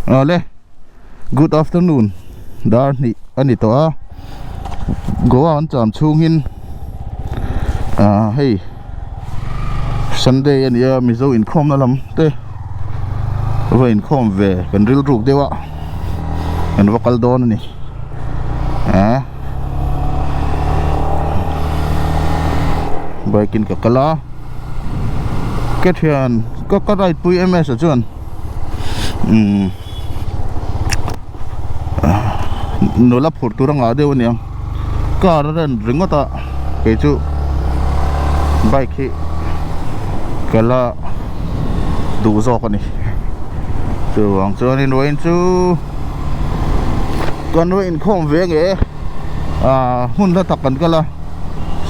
Awle good afternoon dar hnih a ni tawh a Goa an cham chhungin ah hei Sunday a ni a Mizo inkhawmna lam te va inkhawm ve kan rilruk deuh a kan va kal dawn a ni ah bike in ka kal a ka thian ka ka ride pui ms a chuan umm nula phurh tur a ngah deuh a niang car a rent ringawt a kei chu bike hi ka la duh zawk a ni chuvang chuanin vawiin chu kan va inkhawm ve nge ah hmun hla tak kan kal a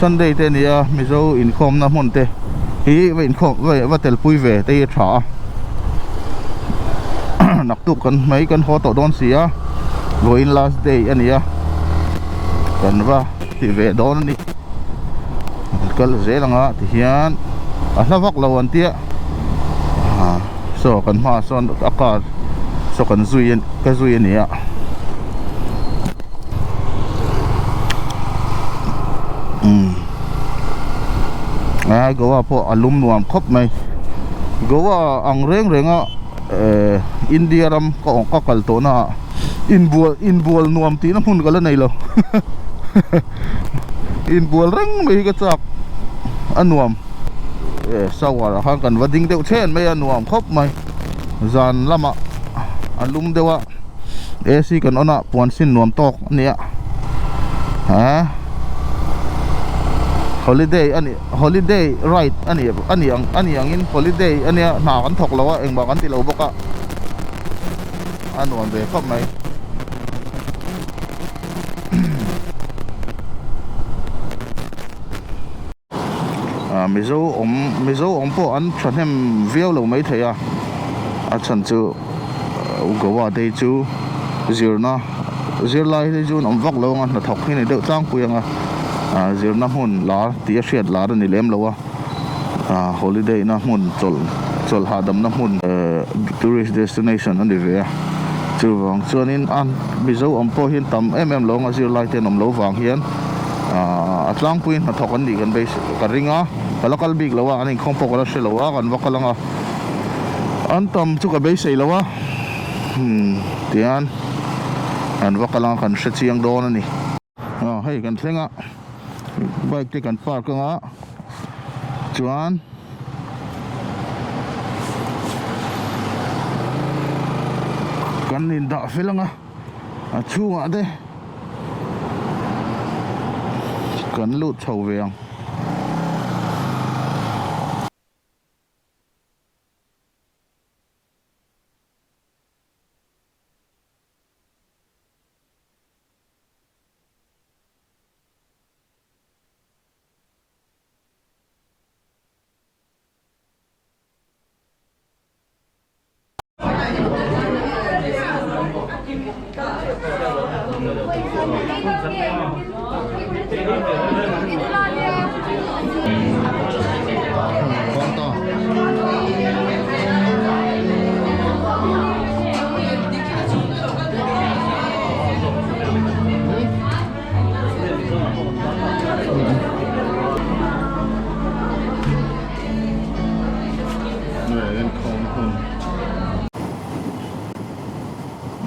Sunday te a ni a Mizo inkhawmna hmun te hi va inkhawm va telpui ve te hi a tha a. Naktuk kan hmai kan haw tawh dawn si a vawiin last day a ni a kan va ti ve dawn a ni kan kal zel ang a tihian a hla vak lo an tia ah saw kan hmaah sawn a car saw kan zui ka zui a ni a. A Goa pawh a lum nuam khawp mai Goa ang reng reng a eh India ram ka awm ka kal tawh na ah inbual inbual nuam tihna hmun ka la nei lo inbual reng mai hi ka chak a nuam eh shower ah khan kan va ding deuh chhen mai a nuam khawp mai zan lamah a lum deuh a. AC kan on a puan sin nuam tawk a nia ha holiday a ni holiday ride a ni a ni ang a ni angin holiday a nia hna kan thawk lo a engmah kan ti lo bawk a a nuam ve khawp mai. Mizo awm Mizo awm pawh an thahnem viau lo mai thei a a chhan chu Goa te hi chu zirna zirlai te chu an awm vak lo ang a hnathawk hi a ni deuh tlangpui ang a ah zirna hmun lar tih a hriat lar a ni lem lo a ah holiday na hmun chawlh chawlh hahdamna hmun eh tourist destination a ni ve a chuvang chuanin a Mizo awm pawh hian tam em em lo ang a zirlai te an awm lo vang hian. Ahh a tlangpuiin hnathawk an nih kan beisei ka ring a ka la kal bik lo a an inkhawm pawh ka la hre lo a kan va kal ang a an tam chu ka beisei lo a hmm tihian an va kal ang a kan hre chiang dawn a ni. Aw hei kan thleng a bike te kan park ang a chuan. Kan indah fel ang a a chhungah te. Kan lut chho ve ang.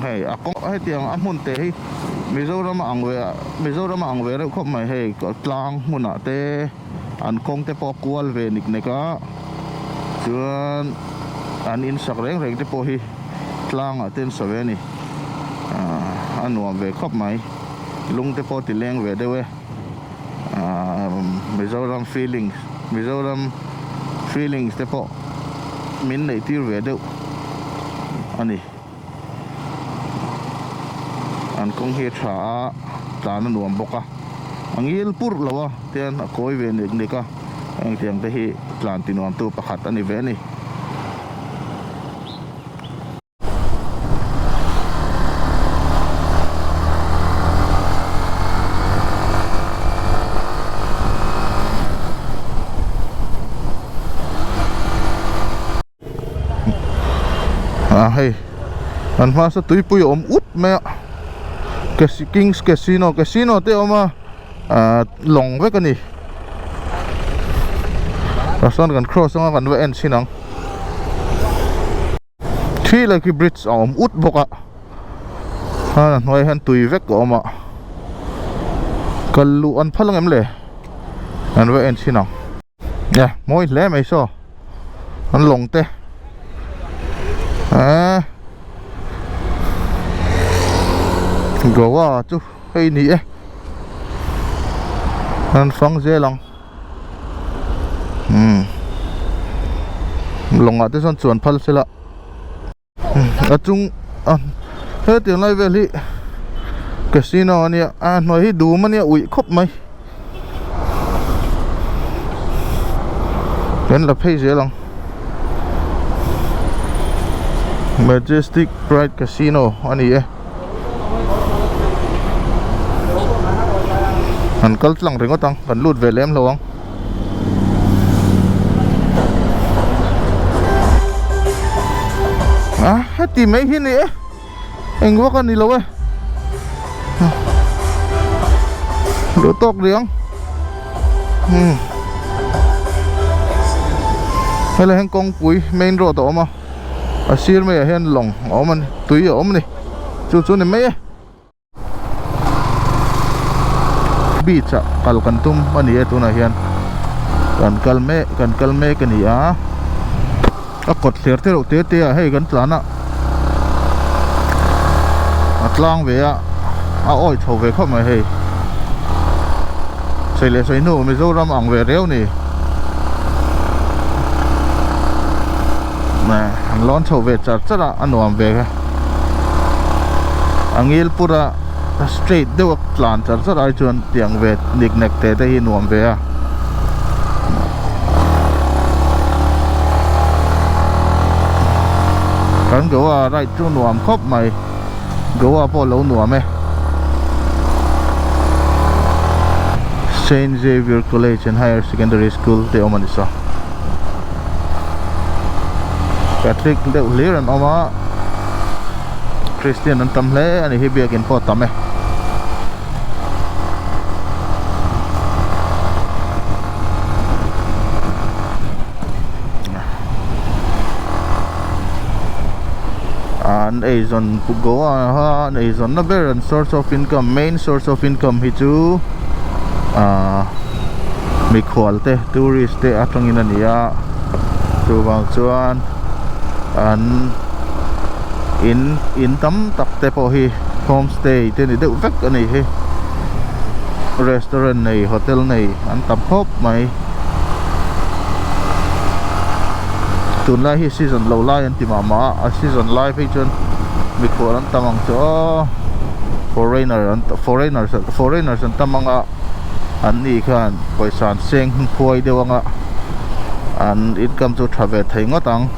Hei a kawng hetiang a hmun te hi Mizoram a ang ve a Mizoram a ang ve reuh khawp mai hei tlang hmunah te an kawng te pawh a kual ve nik nek a chuan an in sak reng reng te pawh hi tlangah te an sa ve a ni ah a nuam ve khawp mai lung te pawh a ti leng ve deuh e. Mizoram feelings Mizoram feelings te pawh min neih tir ve deuh a ni an kawng hi a tha a tlan a nuam bawk a a ngil purh lo a tian a kawi ve nek nek a hengtiang te hi tlan ti nuam tu pakhat a ni ve a ni. Ah hei. An hma saw tuipui a awm ut mai a Kings Casino Casino te a awm a ahh lawng vek a ni tah sawn kan cross anga kan va en chhin ang thi lai khi bridge a awm ut bawk a a hnuaiah hian tui vek a awm a kal luh an phal ang em le an va en chhin ang. E mawi hle mai saw an lawng te eee Goa chu hei ni e an fang zel ang umm lawngah te chuan chuan phal sela. A chung a hetiang lai vel hi casino ania a hnuai hi dum ania uih khawp mai kan la phei zel ang majestic pride casino ani e an kal tlang ringawt ang kan lut ve lem lo ang. A heti mai hi ni e eng vak a ni lo e duh tawk riang umm helai hian kawngpui main road a awm a a sir maiah hian lawng a awm a ni tui a awm a ni chu chu a ni mai e. Beach ah kal kan tum a ni e tunah hian kan kal mek kan kal mek a ni a a kawt thler te reuh te te ah hei kan tlan a a tlang ve a a awi chho ve khawp mai hei sawi leh sawi hnu Mizoram ang ve reu ni an lawn chho ve char char a a nuam ve. A ngil pur a straight deuh a tlan char char ai chuan tiang ve nik nek te te hi nuam ve a. Kan Goa ride chu nuam khawp mai Goa pawh lo nuam e. Saint Xavier College and Higher Secondary School te awm a ni saw. Catholic deuh hlir an awm a Christian an tam hle a ni hi biakin pawh a tam e. An eizawn Goa a an eizawnna ber an source of income main source of income hi chu ahh mikhual te tourist te atangin a ni a chuvang chuan an in in tam tak te pawh hi homestay te ni deuh vek a ni hi restaurant nei hotel nei an tam khawp mai tunlai hi season lo lai an ti mah mah a a season lai phei chuan mikhual an tam ang chu aw foreigner an foreigners foreigners an tam ang a. An ni khan pawisa an seng huai deuh anga an income chu tha ve thei ngawt ang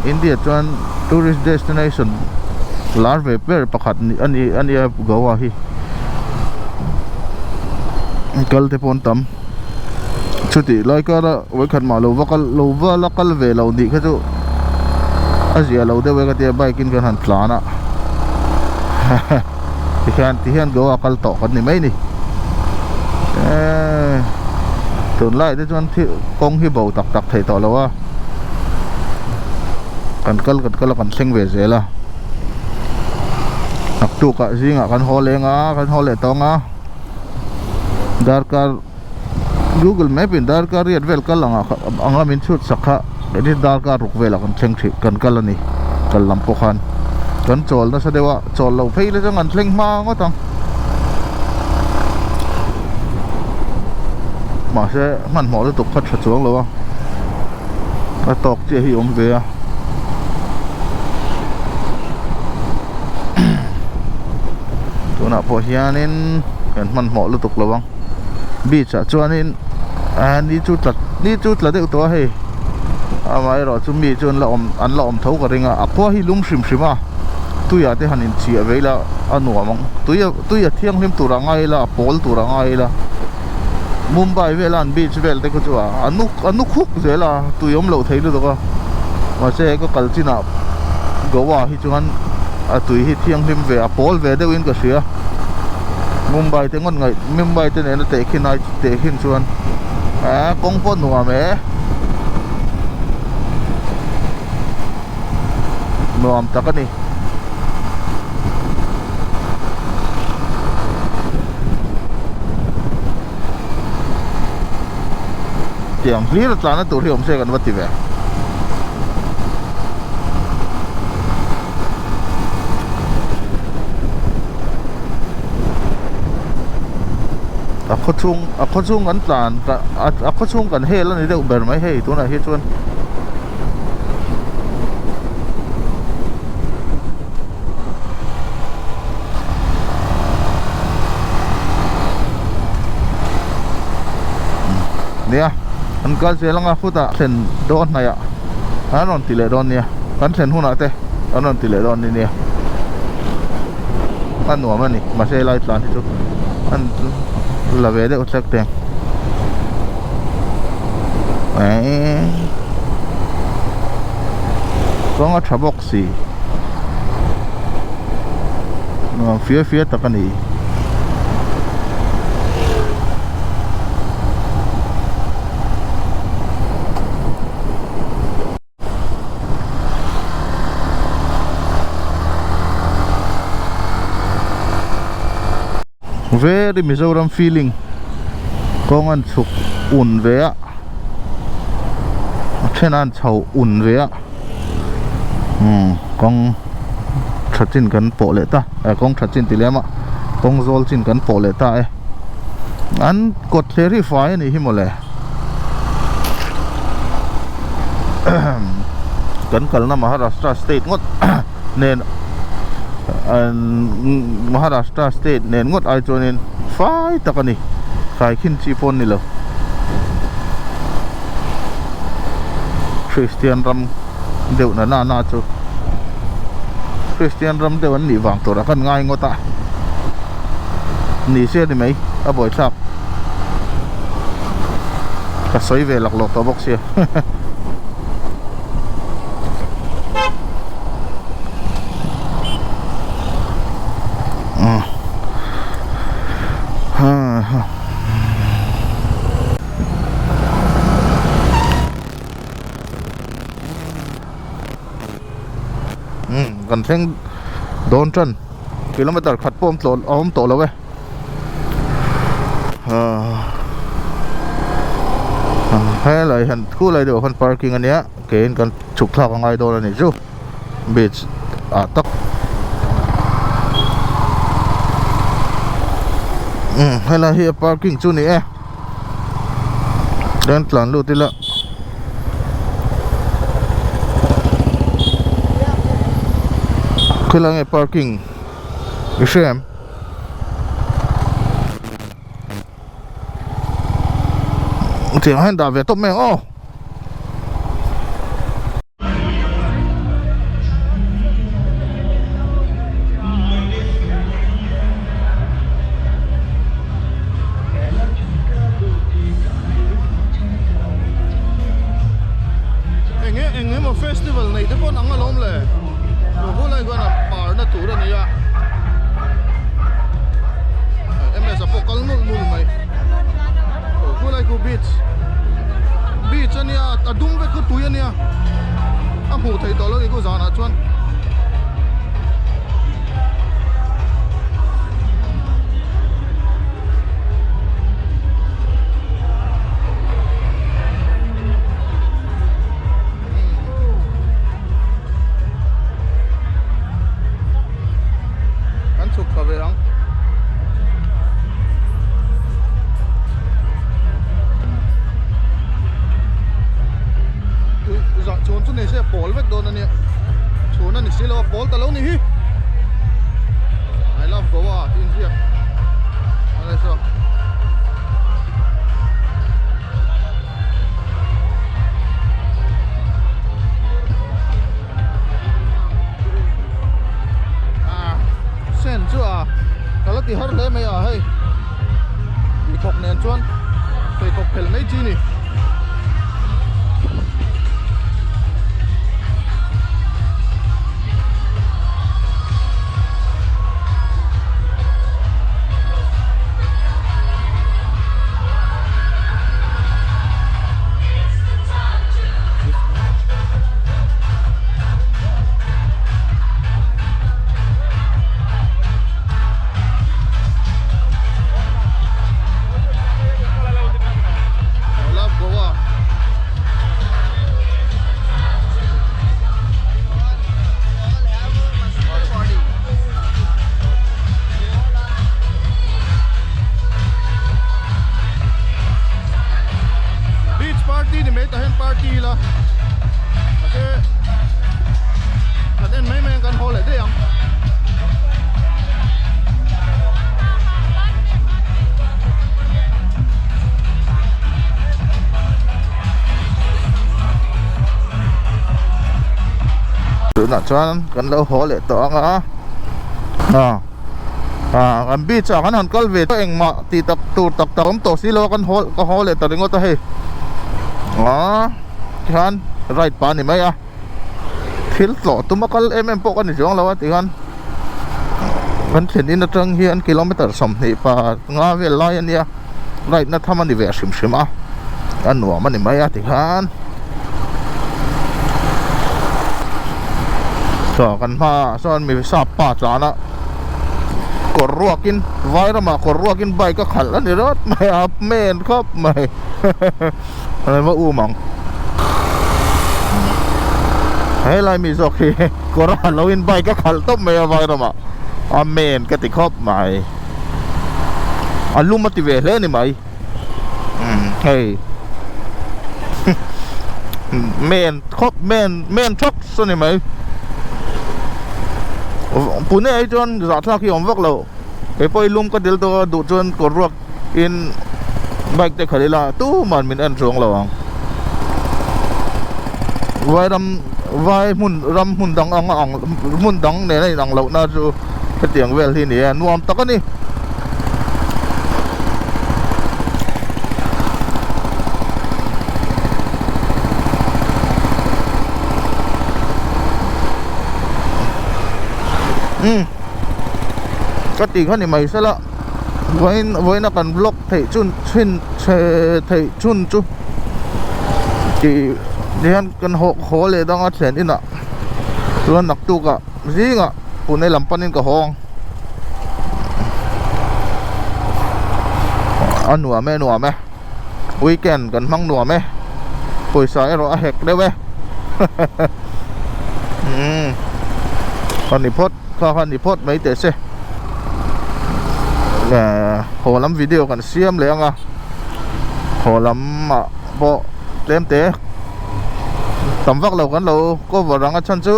India chuan tourist destination lar ve ber pakhat a ni a nia Goa hi kal te pawh an tam chutih lai kara vawikhat mah lo va kal lo va la kal ve lo nih kha chu a zia lo deuh e ka tia bike in kan han tlan a tikhian tihian Goa kal tawh kan ni mai ni eee tunlai te chuan thil kawng hi bo tak tak thei tawh lo a kan kal kan kal a kan thleng ve zel a naktuk ah zingah kan haw leng a kan haw leh tawng a darkar. Google map in darkar riat vel kal ang anga min chhut sak kha keini darkar ruk velah kan thleng thih kan kal a ni kal lam pawh khan kan chawl nasa deuh a chawl lo phei la chuan kan thleng hma ngawt ang mahse hmanhmawh lutuk kha tha chuang lo a a tawk chiah hi awm ve a. Tunah pawh hianin kan hmanhmawh lutuk lo ang beach ah chuanin ah ni chu tla ni chu tla deuh tawh a hei amaherawh chu mi chu an la awm an la awm tho ka ring a a khua hi lum hrim hrim a tuiah te han inchhiah ve ila a nuam ang tui a tui a thianghlim tur a ngai ila a pawl tur a ngai ila Mumbai vela an beach vel te kha chu a a nuk a nuk huk zel a tui awm loh thei lutuk a. Mahse he ka kal chinah Goa hi chuan a tui hi thianghlim ve a pawl ve deuhin ka hria. Mumbai te ngawt ngaih Mumbai te nena tehkhin ai tehkhin chuan eh kawng pawh nuam e. Nuam tak a ni. Tiang hlir a tlan na tur hi awm se kan va ti ve. A khaw chhung a khaw chhung kan tlan a khaw chhung kan hel a ni deuh ber mai hei tunah hi chuan. Nia an kal zel anga khutah thlen dawn hnaih ah an rawn ti leh dawn nia kan thlen hunah te an rawn ti leh dawn nia a nuam a ni mahse helai tlan hi chu an la ve deuh hlek teng. Kawng a tha bawk si nuam fia fia tak a ni. Very Mizoram feeling kawng an chhuk un ve a a then an chho un ve a umm kawng tha chin kan pawh leh ta eh kawng tha chin ti lem a kawng zawl chin kan pawh leh ta e an kawt thler hi fai a nih hi mawle kan kalna Maharashtra state ngawt nen Maharashtra state nen ngawt ai chuanin fai tak a ni khaikhin chi pawh an ni lo Kristian ram deuh na na na chu Kristian ram deuh an nih vang turah khan ngai ngawt a ni se a ni mai a buaithlak ka sawi ve laklawk tawh bawk sia. Kan thleng dawn tan kilometer khat pawh a awm tawh lo e. Helai hian khulai deuh ah khan parking a nia keiin kan chhuk thlak a ngai dawn a nih chu beach ah tak umm helai hi a parking chu a ni e chuan tlan lut ila khilai nge parking i hria em. Tiang hian dah ve tawp mai ang aw. Enge eng emaw festival nei te pawh an ang alawm le khulai khuan a parna tur a ni a ms a pawh kal nulh nulh mai khulai khu beach beach a nia a dum vek khu tui a nia a hmuh theih tawh lo ni khu zanah chuan. Kan chhuk thla ve ang. Tui zah chhun chu ni se pawl vek dawn a nia. Chhun a ni si lo a pawl ta lo ni hi. I love Goa tih inziak a ni saw. Sen chu a ka la ti har hle mai a hei pheikhawk nen chuan pheikhawk phelh mai chi ni. mai tah hian party ila mahse kan en mai mai ang kan haw leh daih ang. Tunah chuan kan lo haw leh tawh ang a ah ah kan beach ah kan han kal ve tawh engmah tih tak tur tak tak awm tawh si lo a kan haw ka haw leh ta ringawt a hei ah tikhan ride pah a ni mai a thil tlawh tum a kal em em pawh ka ni chuang lo a tikhan kan thlen in atang hian kilometer 20 pa nga vel lai a nia ride na tham a ni ve hrim hrim a a nuam a ni mai a tikhan saw kan hmaah sawn mi sap pa tlan a kawr ruakin vai ramah kawr ruakin bike a khalh a ni rawt mai a men khawp mai an va um ang helai mi zawk hi kawr a lo in bike a khalh tawp mai a vai ramah a men ka ti khawp mai a lum a ti ve hle a ni mai umm hei men khawp men men thawk a ni mai Pune ah hi chuan zahthlak hi a awm vak lo keipawh hi lum ka dil tawh a duh chuan kawr ruak in bike te khalh ila tuman min en chuang lo ang vai ram vai hmun ram hmun dang ang a ang hmun dang nena inang lohna chu hetiang vel hi a ni a nuam tak a ni. Umm ka tih kha ni mai sela vawiin vawiina kan vlog theih chun chhin chhe theih chhun chu tih hian kan haw haw leh dang a thlen inah chuan naktukah zingah Pune lam panin ka haw ang a nuam e nuam e weekend kan hmang nuam e pawisa erawh a hek deuh e umm a ni phawt kha kha ni phawt mai teh se eh haw lam video kan siam leh ang a haw lamah pawh tlem te tam vak lo kan lo cover ang a chhan chu.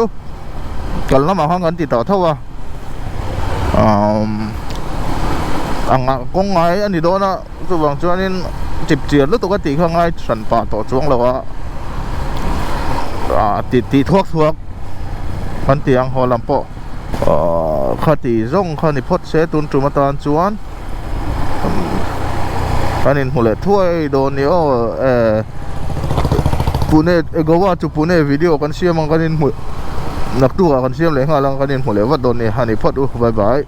Kal lamah khan kan ti tawh tho a umm ang ah kawng ngai a ni dawn a chuvang chuanin chip chiar lutuk a tih kha ngai hran pah tawh chuang lo a ah tih tih thuak thuak kan ti ang haw lam pawh ahh khati zawng kha ni phawt se tun tum atan chuan kan inhmu leh thuai dawn ni aw eh Pune Goa chu Pune video kan siam ang kan inhmu naktuk ah kan siam leh nghal ang kan inhmu leh vat dawn ni a ni phawt u bye bye.